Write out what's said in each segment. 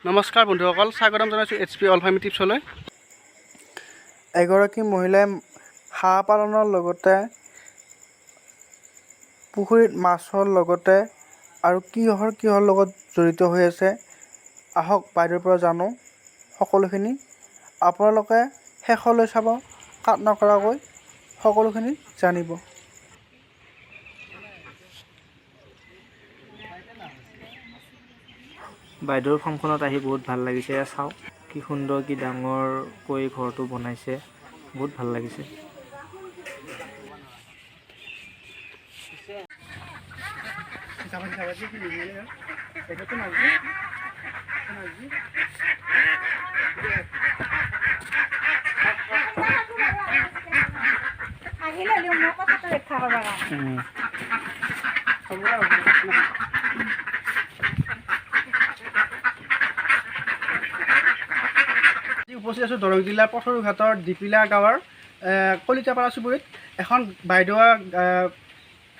নমস্কাৰ বন্ধুসকল, স্বাগতম জনাইছোঁ এইচ পি অল ফাৰ্মিং টিপছলৈ। এগৰাকী মহিলাই হাঁহ পালনৰ লগতে পুখুৰীত মাছৰ লগতে আৰু কিহৰ কিহৰ লগত জড়িত হৈ আছে, আহক বাইদেউৰ পৰা জানো সকলোখিনি। আপোনালোকে শেষলৈ চাব, কাট নকৰাকৈ সকলোখিনি জানিব। বাইদেউৰ ফাৰ্মখনত আহি বহুত ভাল লাগিছে। এয়া চাওক, কি সুন্দৰ, কি ডাঙৰকৈ ঘৰটো বনাইছে। বহুত ভাল লাগিছে। আহিলে হ'লেও মোৰ কথাটো ৰক্ষা কৰিব কাৰণে। আজি উপস্থিত আছোঁ দৰং জিলাৰ পথৰুঘাটৰ দিপিলা গাঁৱৰ কলিতাপাৰা চুবুৰীত এখন বাইদেৱে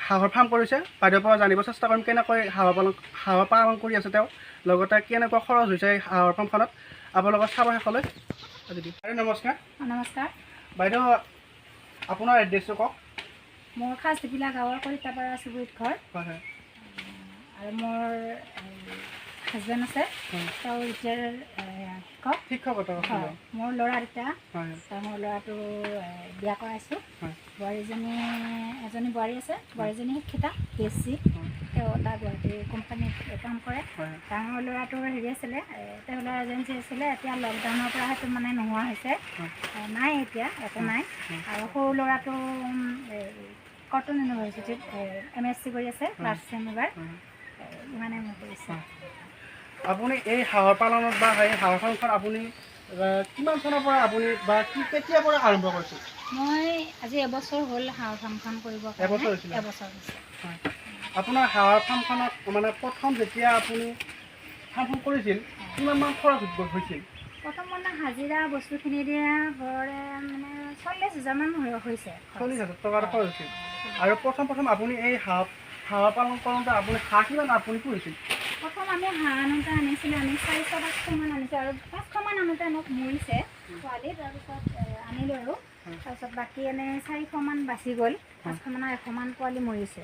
হাঁহৰ ফাৰ্ম কৰিছে। বাইদেউৰ পৰা জানিব চেষ্টা কৰিম কেনেকৈ হাঁহৰ পালন কৰি আছে তেওঁ, লগতে কেনেকুৱা খৰচ হৈছে এই হাঁহৰ ফাৰ্মখনত। আপোনালোকৰ চাব শেষলৈ আজি দিম। বাইদেউ, নমস্কাৰ। নমস্কাৰ। বাইদেউ, আপোনাৰ এড্ৰেছটো কওক। মোৰ খাচদিপিলা গাঁৱৰ কলিতাপাৰা চুবুৰীত ঘৰ। হয় হয় আৰু মোৰ হাজবেণ্ড আছে, তেওঁ ৰিটায়াৰ শিক্ষক। শিক্ষকতা। হয়, মোৰ ল'ৰা দুটা। তাৰ মোৰ ল'ৰাটো বিয়া কৰাইছোঁ। বোৱাৰীজনী, এজনী বোৱাৰী আছে, বোৱাৰীজনী শিক্ষিতা, বি এছ চি। তেওঁ এটা গুৱাহাটীৰ কোম্পানীত কাম কৰে। ডাঙৰ ল'ৰাটোৰ হেৰি আছিলে, ট্ৰেভেলাৰ এজেঞ্চি আছিলে। এতিয়া লকডাউনৰ পৰা সেইটো মানে নোহোৱা হৈছে। নাই, এতিয়া একো নাই। আৰু সৰু ল'ৰাটো কটন ইউনিভাৰ্চিটিত এম এছ চি কৰি আছে, ক্লাছ ছেম এবাৰ। ইমানে মই কৰিছোঁ। আপুনি এই হাঁহৰ পালনত বা এই হাঁহৰ ফাৰ্মখন আপুনি কিমান চনৰ পৰা আপুনি বা কি কেতিয়াৰ পৰা আৰম্ভ কৰিছিল? মই আজি এবছৰ হ'ল হাঁহৰ ফাৰ্মখন কৰিবৰ কাৰণে। এবছৰ হৈছিলে? এবছৰ হৈছে। হয়। আপোনাৰ হাঁহৰ ফাৰ্মখনত মানে প্ৰথম যেতিয়া আপুনি ফাৰ্মখন কৰিছিল, কিমানমান খৰচ হৈছিল? প্ৰথম মানে হাজিৰা বস্তুখিনি দিয়ে ঘৰৰে মানে 40 হাজাৰমান হৈছে খৰচ। 40 হাজাৰ টকাৰ খৰচ হৈছিল। আৰু প্ৰথম প্ৰথম আপুনি এই হাঁহ পালন কৰোঁতে আপুনি হাঁহ কিমান আপুনি পুহিছিল? প্ৰথম আমি হাঁহ আনোতে আনিছিলোঁ আমি 400 500মান আনিছোঁ আৰু 500মান আনোতে আমাক মৰিছে পোৱালি। তাৰপিছত আনিলোঁ আৰু তাৰপিছত বাকী এনেই 400মান বাচি গ'ল। 500মানৰ 100মান পোৱালি মৰিছে।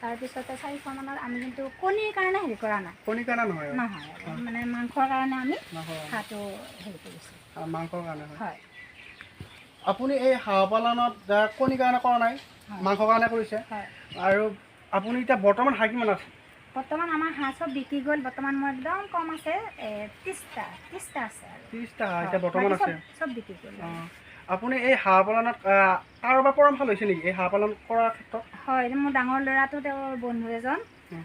তাৰপিছতে 400মানৰ আমি কিন্তু কণীৰ কাৰণে হেৰি কৰা নাই। কণীৰ কাৰণে নহয় আৰু? নহয় আৰু, মানে মাংসৰ কাৰণে আমি মাংসৰ কাৰণে। হাঁহটো হেৰি কৰিছোঁ। মাংসৰ কাৰণে হয়। হয়। আপুনি এই হাঁহ পালনত কণীৰ কাৰণে কৰা নাই, মাংসৰ কাৰণে কৰিছে। হয়। আৰু আপুনি এতিয়া বৰ্তমান হাঁহ কিমান আছে? বৰ্তমান আমাৰ হাঁহ চব বিকি গ'ল। বৰ্তমান মোৰ একদম কম আছে, 30টা আছে আৰু। 30টা হাঁহ এতিয়া বৰ্তমান বাকী আছে। চব বিকি গ'ল। অঁ, আপুনি এই হাঁহ পালনত কাৰোবাৰ পৰামৰ্শ লৈছে নেকি এই হাঁহ পালন কৰাৰ ক্ষেত্ৰত? হয়, মোৰ ডাঙৰ ল'ৰাটো, তেওঁৰ বন্ধু এজন।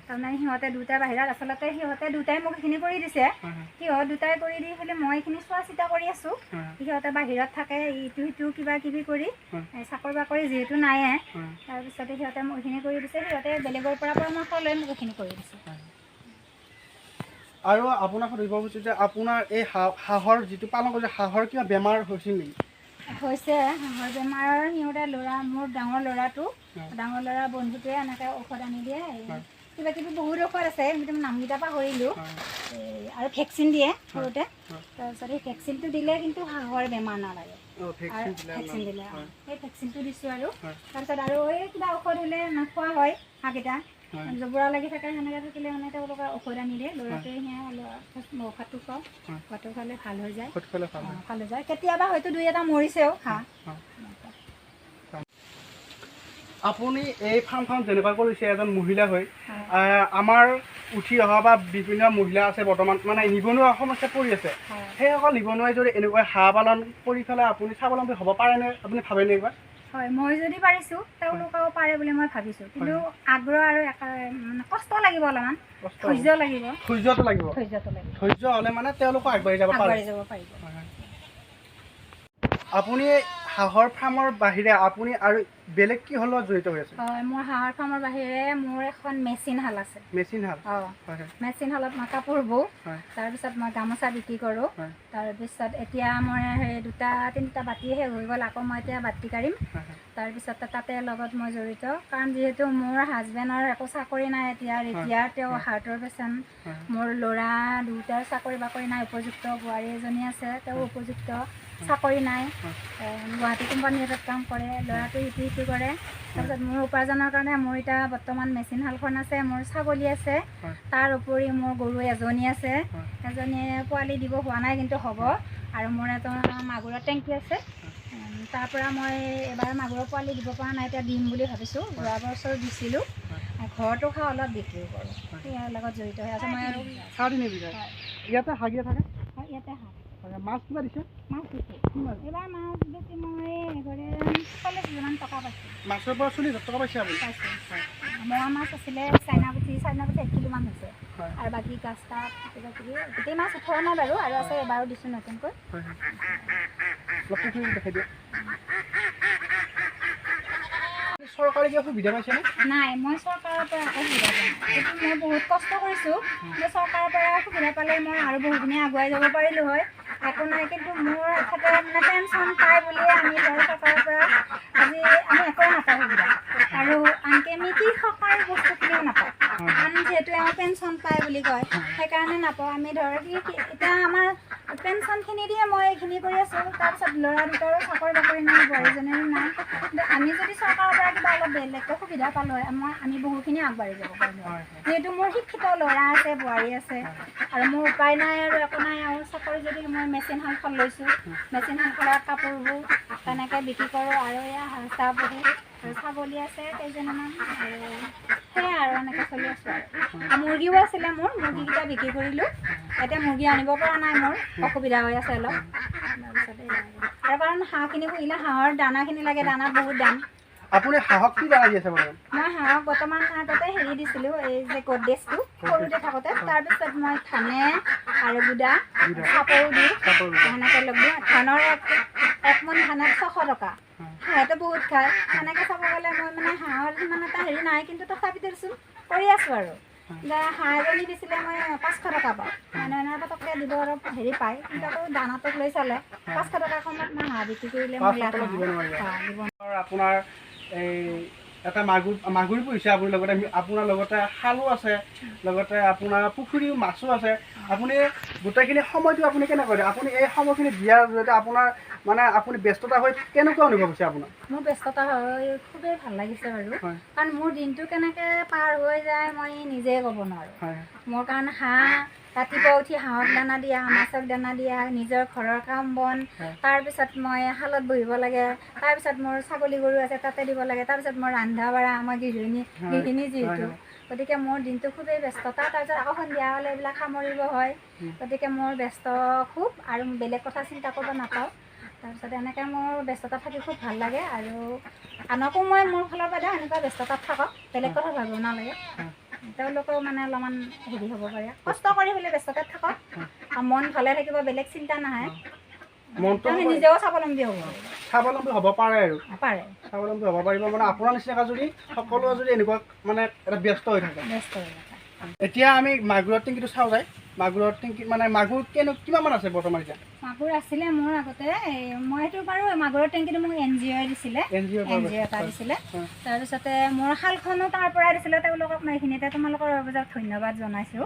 তাৰমানে সিহঁতে দুটা বাহিৰত, আচলতে সিহঁতে দুটাই মোক এইখিনি কৰি দিছে। হয় হয় সিহঁত দুটাই কৰি দি পেলাই মই এইখিনি চোৱা চিতা কৰি আছোঁ। সিহঁতে বাহিৰত থাকে, ইটো সিটো কিবা কিবি কৰি। চাকৰি বাকৰি যিহেতু নাইয়ে। তাৰপিছতে সিহঁতে মোক এইখিনি কৰি দিছে। সিহঁতে বেলেগৰ পৰা পৰামৰ্শ লৈ মোক এইখিনি কৰি দিছে। আৰু আপোনাক সুধিব খুজিছোঁ যে আপোনাৰ এই হাঁহৰ যিটো পালন কৰিছে, হাঁহৰ কিবা বেমাৰ হৈছিল নেকি? হৈছে হাঁহৰ বেমাৰ। সিহঁতে ল'ৰা, মোৰ ডাঙৰ ল'ৰাটো, ডাঙৰ ল'ৰা বন্ধুটোৱে এনেকৈ ঔষধ আনি দিয়ে। এই কিবা কিবি বহুত ঔষধ আছে, কিন্তু মই নামকেইটা পাহৰিলোঁ। এই আৰু ভেকচিন দিয়ে সৰুতে। তাৰপিছত সেই ভেকচিনটো দিলে কিন্তু হাঁহৰ বেমাৰ নালাগে। ভেকচিন আৰু দিলে? ভেকচিন দিলে, অঁ। সেই ভেকচিনটো দিছোঁ আৰু তাৰপিছত আৰু এই কিবা ঔষধ হ'লে নোখোৱা হয় হাঁহকেইটা, জবৰা লাগি থাকে। সেনেকৈ থাকিলে মানে তেওঁলোকে ঔষধ আনি দিয়ে ল'ৰাটোৱে। সেয়া ঔষধটো খুৱাওঁ। ঔষধটো খালে ভাল হৈ যায়। ঔষধ খালে ভাল হয়। অঁ, ভাল হৈ যায়। কেতিয়াবা হয়তো দুই এটা মৰিছেও হাঁহ। আপুনি এই ফাৰ্মখন যেনেকুৱা কৰিছে এজন মহিলা হৈ, আমাৰ উঠি অহা বা বিভিন্ন মহিলা আছে, বৰ্তমান মানে নিবনুৱা সমস্যাত পৰি আছে, সেইসকল নিবনুৱাই যদি এনেকুৱা হাঁহ পালন কৰি পেলাই আপুনি স্বাৱলম্বী হ'ব পাৰেনে, আপুনি ভাবেনে একবাৰ? হয়, মই যদি পাৰিছোঁ, তেওঁলোকেও পাৰে বুলি মই ভাবিছোঁ। কিন্তু আগ্ৰহ আৰু মানে কষ্ট লাগিব অলপমান। কষ্ট। ধৈৰ্য লাগিব। ধৈৰ্যটো লাগিব। ধৈৰ্যটো লাগিব। ধৈৰ্য হ'লে মানে তেওঁলোকো আগবাঢ়ি যাব পাৰে। আগবাঢ়ি যাব পাৰিব। হয়। আপুনি হাঁহৰ ফাৰ্মৰ বাহিৰে আপুনি আৰু বেলেগ কি লগত জড়িত হৈ আছে? হয়, মোৰ হাঁহৰ ফাৰ্মৰ বাহিৰে মোৰ এখন মেচিন শাল আছে। মেচিন শাল? অঁ। হয় হয় মেচিন শালত মই কাপোৰ বওঁ। তাৰপিছত মই গামোচা বিক্ৰী কৰোঁ। তাৰপিছত এতিয়া মই সেই দুটা তিনিটা বাতি শেষ হৈ গ'ল, আকৌ মই এতিয়া বাতি কাঢ়িম। হয় হয় তাৰপিছত তাতে লগত মই জড়িত, কাৰণ যিহেতু মোৰ হাজবেণ্ডৰ একো চাকৰি নাই এতিয়া, ৰিটায়াৰ, তেওঁ হাৰ্টৰ পেচেণ্ট। মোৰ ল'ৰা দুটাৰ চাকৰি বাকৰি নাই, উপযুক্ত বোৱাৰী এজনী আছে, তেওঁ উপযুক্ত চাকৰি নাই, গুৱাহাটী কোম্পানী এটাত কাম কৰে, ল'ৰাটো ইটো সিটো কৰে। তাৰপিছত মোৰ উপাৰ্জনৰ কাৰণে মোৰ এতিয়া বৰ্তমান মেচিন শালখন আছে, মোৰ ছাগলী আছে, তাৰ উপৰি মোৰ গৰু এজনী আছে, এজনীয়ে পোৱালি দিব হোৱা নাই কিন্তু হ'ব। আৰু মোৰ এটা মাগুৰৰ টেংকি আছে, তাৰ পৰা মই এবাৰ মাগুৰৰ পোৱালি দিব পৰা নাই, এতিয়া দিম বুলি ভাবিছোঁ। যোৱা বছৰ দিছিলোঁ, ঘৰতো খাওঁ, অলপ বিক্ৰীও কৰোঁ, ইয়াৰ লগত জড়িত হৈ আছোঁ মই। আৰু ইয়াতে হাগিয়ে থাকে, ইয়াতে হাঁহ। মাছ কিবা দিছে? মাছ দিছোঁ এইবাৰ, মাছ বেছি মই এঘৰে 40,000 টকা পাইছোঁ। মাছৰ পৰা 40,000 টকা পাইছে আপুনি? পাইছোঁ। মোৱা মাছ আছিলে, চাইনা পুঠি, চাইনা পুঠি 1 কিলোমান হৈছে, আৰু বাকী গাছ কাপ কিবা কিবি গোটেই মাছ উঠোৱা নাই বাৰু, আৰু আছে এবাৰো দিছোঁ নতুনকৈ। চৰকাৰে কিবা সুবিধা পাইছেনে? নাই, মই চৰকাৰৰ পৰা একো সুবিধা পোৱা নাই। সেইটো মই বহুত কষ্ট কৰিছোঁ, কিন্তু চৰকাৰৰ পৰা সুবিধা পালে মই আৰু বহুখিনি আগুৱাই যাব পাৰিলোঁ হয়। একো নাই, কিন্তু মোৰ এখেতে মানে পেঞ্চন পায় বুলিয়ে আমি ধৰ চৰকাৰৰ পৰা আজি আমি একোৱে নাপাওঁ সুবিধা, আৰু আনকি আমি কৃষকৰ বস্তুখিনিও নাপাওঁ, কাৰণ যিহেতু এওঁ পেঞ্চন পায় বুলি কয় সেইকাৰণে নাপাওঁ আমি। ধৰ এতিয়া আমাৰ পেঞ্চনখিনি দিয়ে মই এইখিনি কৰি আছোঁ, তাৰপিছত ল'ৰা দুটাৰো চাকৰি বাকৰি নাই, বোৱাৰীজনীৰো নাই। কিন্তু আমি যদি চৰকাৰৰ পৰা কিবা অলপ বেলেগকৈ সুবিধা পালোঁ হয়, আমি বহুখিনি আগবাঢ়ি যাব পাৰিলোঁ হয়। যিহেতু মোৰ শিক্ষিত ল'ৰা আছে, বোৱাৰী আছে, আৰু মোৰ উপায় নাই আৰু একো নাই। আৰু চাকৰি যদি মই মেচিন শালখন লৈছোঁ, মেচিন শালখনত কাপোৰবোৰ তেনেকৈ বিক্ৰী কৰোঁ, আৰু এয়া হাঁহ চাহ পুহোঁ, আৰু ছাগলী আছে কেইজনীমান, আৰু সেয়াই আৰু এনেকৈ চলি আছোঁ। আৰু মুৰ্গীও আছিলে মোৰ, মুৰ্গীকেইটা বিক্ৰী কৰিলোঁ, এতিয়া মুৰ্গী আনিব পৰা নাই, মোৰ অসুবিধা হৈ আছে অলপ। তাৰপিছতে আৰু কাৰণ হাঁহখিনি পুহিলে হাঁহৰ দানাখিনি লাগে, দানাত বহুত দাম। আপুনি হাঁহক কি দানা দি আছে বৰ্তমান? মই হাঁহক বৰ্তমান আগতে হেৰি দিছিলোঁ, এই যে গডৰেজটো সৰুতে থাকোঁতে, তাৰপিছত মই ধানে আৰু গুড়া চাপৰো দিওঁ, সেনেকৈ লগ দিওঁ। ধানৰ এক মোন ধানত 600 টকা, হাঁহেতো বহুত খায়। সেনেকৈ চাব গ'লে মই মানে হাঁহৰ সিমান এটা হেৰি নাই, কিন্তু তথাপিতো দেচোন কৰি আছোঁ আৰু। হাঁহ এজনী দিছিলে মই 500 টকা পাওঁ, মানুহে পটককৈ দিব অলপ হেৰি পায়, কিন্তু আকৌ দানাটোক লৈ চালে 500 টকা কমত মই হাঁহ বিক্ৰী কৰিলে মই লাভ নহয়। আপোনাৰ এই এটা মাগুৰ পুহিছে আপুনি, লগতে আপোনাৰ লগতে শালো আছে, লগতে আপোনাৰ পুখুৰীও মাছো আছে। আপুনি গোটেইখিনি সময়টো আপুনি কেনেকৈ দিয়ে? আপুনি এই সময়খিনি দিয়াৰ জৰিয়তে আপোনাৰ মানে আপুনি ব্যস্ততা হৈ কেনেকুৱা অনুভৱ হৈছে আপোনাৰ? মোৰ ব্যস্ততা হৈ খুবেই ভাল লাগিছে বাৰু, কাৰণ মোৰ দিনটো কেনেকৈ পাৰ হৈ যায় মই নিজে ক'ব নোৱাৰোঁ। মোৰ কাৰণ হাঁহ ৰাতিপুৱা উঠি হাঁহক দানা দিয়া, মাছক দানা দিয়া, নিজৰ ঘৰৰ কাম বন, তাৰপিছত মই শালত বহিব লাগে, তাৰপিছত মোৰ ছাগলী গৰু আছে তাতে দিব লাগে, তাৰপিছত মোৰ ৰন্ধা বঢ়া, মই গৃহিণী যিহেতু, গতিকে মোৰ দিনটো খুবেই ব্যস্ততা। তাৰপিছত আকৌ সন্ধিয়া হ'লে এইবিলাক সামৰিব হয়, গতিকে মোৰ ব্যস্ত খুব, আৰু বেলেগ কথা চিন্তা কৰিব নাপাওঁ। তাৰপিছত এনেকৈ মোৰ ব্যস্ততা থাকি খুব ভাল লাগে, আৰু আনকো মই মোৰ ফালৰ পৰা এনেকুৱা ব্যস্ততাত থাকক, বেলেগ কথা ভাবিব নালাগে। তেওঁলোকেও মানে অলপমান হেৰি হ'ব পাৰে, কষ্ট কৰি পেলাই ব্যস্ততাত থাকক, মন ভালে থাকিব, বেলেগ চিন্তা নাহে, নিজেও স্বাৱলম্বী হ'ব, স্বাৱলম্বী হ'ব পাৰে, আৰু পাৰে স্বাৱলম্বী হ'ব পাৰিব। মানে আপোনাৰ নিচিনাকৈ যদি সকলোৱে যদি এনেকুৱা মানে এটা ব্যস্ত হৈ থাকে, ব্যস্ত হৈ থাকে। এতিয়া আমি মাগুৰৰ টেংকিটো চাওঁ যায়। মাগুৰৰ টেংকি মানে মাগুৰ কিমানমান আছে বৰ্তমান এতিয়া? মাগুৰ আছিলে মোৰ আগতে, মই সেইটো বাৰু মাগুৰৰ টেংকিটো মোক এন জি অ'ই দিছিলে, এন জি অ' এটা দিছিলে। তাৰপিছতে মোৰ শালখনো তাৰ পৰাই দিছিলে, তেওঁলোকক মই এইখিনিতে তোমালোকৰ বজাত ধন্যবাদ জনাইছোঁ।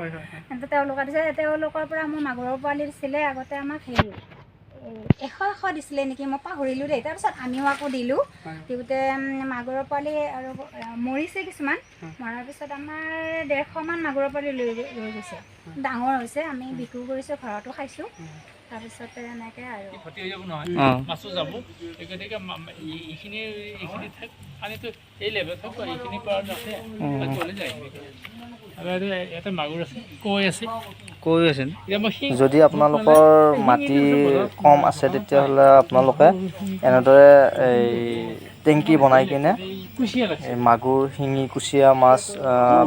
কিন্তু তেওঁলোকে দিছে, তেওঁলোকৰ পৰা মোৰ মাগুৰৰ পোৱালি দিছিলে আগতে আমাক হেৰি 100 দিছিলে নেকি, মই পাহৰিলোঁ দেই। তাৰপিছত আমিও আকৌ দিলোঁ, দিওঁতে মাগুৰৰ পোৱালি আৰু মৰিছে কিছুমান, মৰাৰ পিছত আমাৰ 150মান মাগুৰৰ পোৱালি লৈ গৈছে, ডাঙৰ হৈছে, আমি বিক্ৰীও কৰিছোঁ, ঘৰতো খাইছোঁ। তাৰপিছতে এনেকৈ আৰু ক্ষতি হৈ যাব নহয়, মাছো যাব। গতিকে এইখিনি এইখিনি ঠাইত পানীটো এই লেভেলত থাকিব, এইখিনি পৰা আছে তলে যায়। আৰু ইয়াতে মাগুৰ আছে, কৈ আছে, কৈ আছে। যদি আপোনালোকৰ মাটি কম আছে তেতিয়াহ'লে আপোনালোকে এনেদৰে এই টেংকি বনাই কিনে এই মাগুৰ, শিঙি, কুচিয়া মাছ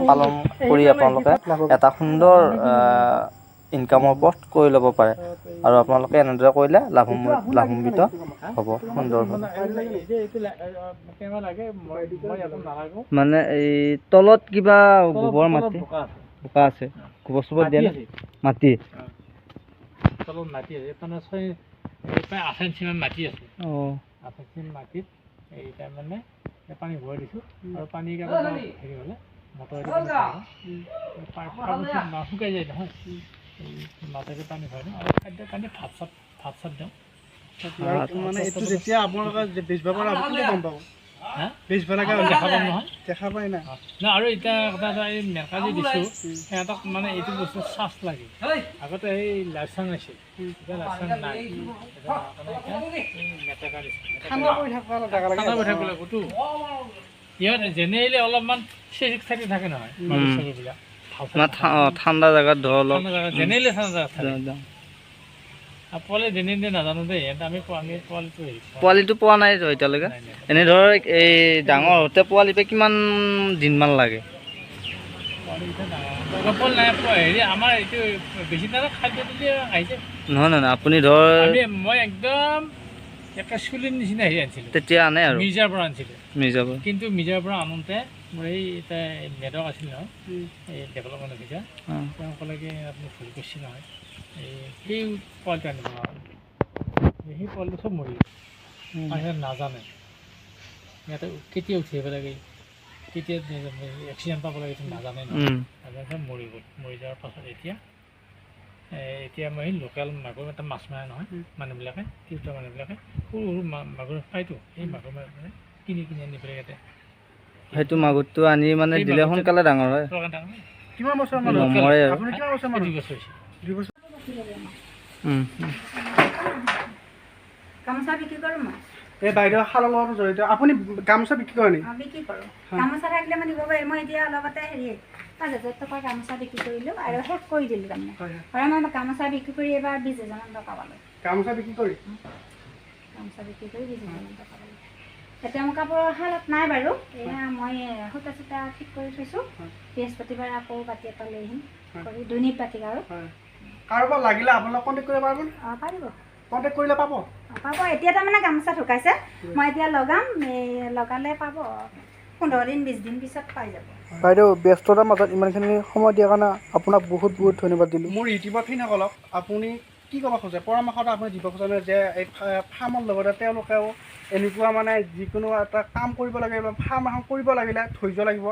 পালন কৰি আপোনালোকে এটা সুন্দৰ ইনকামৰ পথ কৰি ল'ব পাৰে, আৰু আপোনালোকে এনেদৰে কৰিলে লাভান্বিত হ'ব সুন্দৰভাৱে। মানে এই তলত কিবা গোবৰ মাটি বোকা আছে, গোবৰ চোবৰ দিয়ে মাটি তলত মাটি আছে, মানে 6 প্ৰায় 8 ইঞ্চিমান মাটি আছে। 8 ইঞ্চি মাটিত এই তাৰমানে পানী ভৰাই দিছোঁ আৰু পানী হেৰি হ'লে মটৰেদি শুকাই যায় নহয়, এই মাজতে পানী ভৰাই দিওঁ আৰু খাদ্য পানী ভাত চাত দিওঁ। মানে এইটো যেতিয়া আপোনালোকে বেচিব পৰা গম পাব, বেচিব লাগে দেখা পাম নহয়, দেখা পাই না না। আৰু এতিয়া কথা এটা, এই মেকা যে দিছোঁ সিহঁতক মানে এইটো বস্তু চাচ লাগে। আগতে এই লাচন আছিল, এতিয়া লাচন নাই, মেটেকা দিছোঁ। ঠাণ্ডা কৰি থাকিব লাগিবতো ইয়াত, জেনেৰেলি অলপমান চেক থাকি থাকে নহয় মাগুৰ-চাগুৰবিলাক, ঠাণ্ডা জেগাত ধৰ অলপ জেনেৰেলি ঠাণ্ডা জেগাত থাকে। পোৱালি যেনে নাজানো দেই, আমি পোৱালিটো পোৱালিটো পোৱা নাই এতিয়ালৈকে। এনেই ধৰ এই ডাঙৰ হওঁতে পোৱালি পৰা কিমান দিনমান লাগে? হেৰি আমাৰ এইটো বেছি খাদ্য দিলে আহিছে নহয় নহয়, আপুনি ধৰ মই একদম একে চুলিৰ নিচিনা হেৰি আনিছিলোঁ তেতিয়া, আনে আৰু মিৰ্জাৰ পৰা আনিছিলোঁ, মিৰ্জাৰ পৰা। কিন্তু মিৰ্জাৰ পৰা আনোতে মোৰ এই এটা মেডক আছিল নহয়, এই ডেভেলপমেণ্ট অফিচাৰ, তেওঁ ক'লে কি আপুনি ভুল কৰিছে নহয়, এই সেই পোৱালিটো আনিব নোৱাৰোঁ, সেই পোৱালিটো চব মৰি গ'ল। সিহঁতে নাজানে সিহঁতে কেতিয়া উঠি আহিব লাগে, কেতিয়া এক্সিডেণ্ট পাব লাগে, এইটো নাজানে নহয়, চব মৰি গ'ল। মৰি যোৱাৰ পাছত এতিয়া এতিয়া মই লোকেল মাগুৰ এটা মাছ মাৰে নহয় মানুহবিলাকে, তিৰোতা মানুহবিলাকে সৰু সৰু মাগুৰ পায়তো, সেই মাগুৰ মানে কিনি কিনি আনি পেলাই ইয়াতে সেইটো মাগুৰটো আনি মানে দিলে সোনকালে ডাঙৰ হয়। কিমান বছৰ মান? নমৰে আৰু। আপুনি কিমান বছৰ মান? 2 বছৰ হৈছে। 2 বছৰ। গামোচা বিক্ৰী কৰোঁ মই। এই বাইদেউ শালৰ লগত জড়িত। আপুনি গামোচা বিক্ৰী কৰে নেকি? অঁ, বিক্ৰী কৰোঁ। গামোচা থাকিলে মই দিব পাৰিম। মই এতিয়া অলপতে হেৰি 5000 টকাৰ গামোচা বিক্ৰী কৰিলোঁ আৰু শেষ কৰি দিলোঁ তাৰমানে। আৰু মই গামোচা বিক্ৰী কৰি এইবাৰ 20,000মান টকা পালোঁ। গামোচা বিক্ৰী কৰি? গামোচা বিক্ৰী কৰি 20,000মান টকা পালোঁ। এতিয়া মোৰ কাপোৰৰ শালত নাই বাৰু, এয়া মই সূতা চূতা ঠিক কৰি থৈছোঁ। বৃহস্পতিবাৰ আকৌ বাতি এটা লৈ আহিম কৰি, দৈনিক বাতি আৰু। কাৰোবাৰ লাগিলে আপোনালোক কণ্টেক্ট কৰিব পাৰিব? অঁ, পাৰিব। কণ্টেক্ট কৰিলে পাব? পাব। এতিয়া তাৰমানে গামোচা ঢুকাইছে, মই এতিয়া লগাম, এই লগালে পাব 15 দিন 20 দিন পিছত পাই যাব। বাইদেউ ব্যস্ততাৰ মাজত ইমানখিনি সময় দিয়াৰ কাৰণে আপোনাক বহুত বহুত ধন্যবাদ দিলোঁ। মোৰ ইউটিউবৰ ফেনসকলক আপুনি কি ক'ব খোজে, পৰামৰ্শ এটা আপুনি দিব খোজে যে এই ফাৰ্মৰ লগতে তেওঁলোকেও এনেকুৱা মানে যিকোনো এটা কাম কৰিব লাগে, ফাৰ্ম এখন কৰিব লাগিলে ধৈৰ্য লাগিব,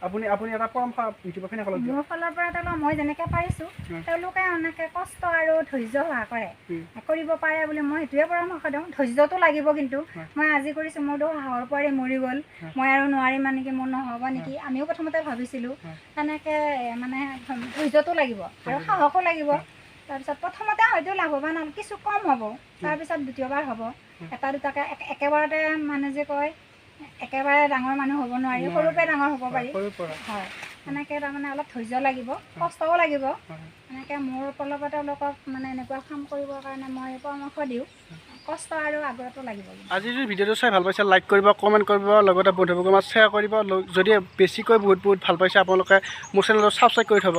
আপুনি আপুনি এটা পৰামৰ্শ ইউটিউবৰ ফেনসকলক দিয়ক। মোৰ ফালৰ পৰা তেওঁলোক মই যেনেকৈ পাৰিছোঁ তেওঁলোকে এনেকৈ কষ্ট আৰু ধৈৰ্য সহায় কৰে কৰিব পাৰে বুলি মই সেইটোৱে পৰামৰ্শ দিওঁ। ধৈৰ্যটো লাগিব, কিন্তু মই আজি কৰিছোঁ, মোৰতো হাঁহৰ পোৱালি মৰি গ'ল, মই আৰু নোৱাৰিম মানে কি মোৰ নহ'ব নেকি, আমিও প্ৰথমতে ভাবিছিলোঁ। তেনেকৈ মানে ধৈৰ্যটো লাগিব আৰু সাহসো লাগিব। তাৰপিছত প্ৰথমতে হয়তো লাভৱান কিছু কম হ'ব, তাৰপিছত দ্বিতীয়বাৰ হ'ব, এটা দুটাকৈ একেবাৰতে মানে যে কয় একেবাৰে ডাঙৰ মানুহ হ'ব নোৱাৰি, সৰুৰ পৰাই ডাঙৰ হ'ব পাৰি। হয়, সেনেকৈ তাৰমানে অলপ ধৈৰ্য লাগিব, কষ্টও লাগিব। সেনেকৈ মোৰ ফালৰ পৰা তেওঁলোকক মানে এনেকুৱা কাম কৰিবৰ কাৰণে মই পৰামৰ্শ দিওঁ, কষ্ট আৰু আগ্ৰহটো লাগিব। আজি যদি ভিডিঅ'টো চাই ভাল পাইছে লাইক কৰিব, কমেণ্ট কৰিব, লগতে বন্ধুবৰ্গৰ মাজত শ্বেয়াৰ কৰিব। যদি বেছিকৈ বহুত বহুত ভাল পাইছে আপোনালোকে মোৰ চেনেলটো ছাবস্ক্ৰাইব কৰি থ'ব।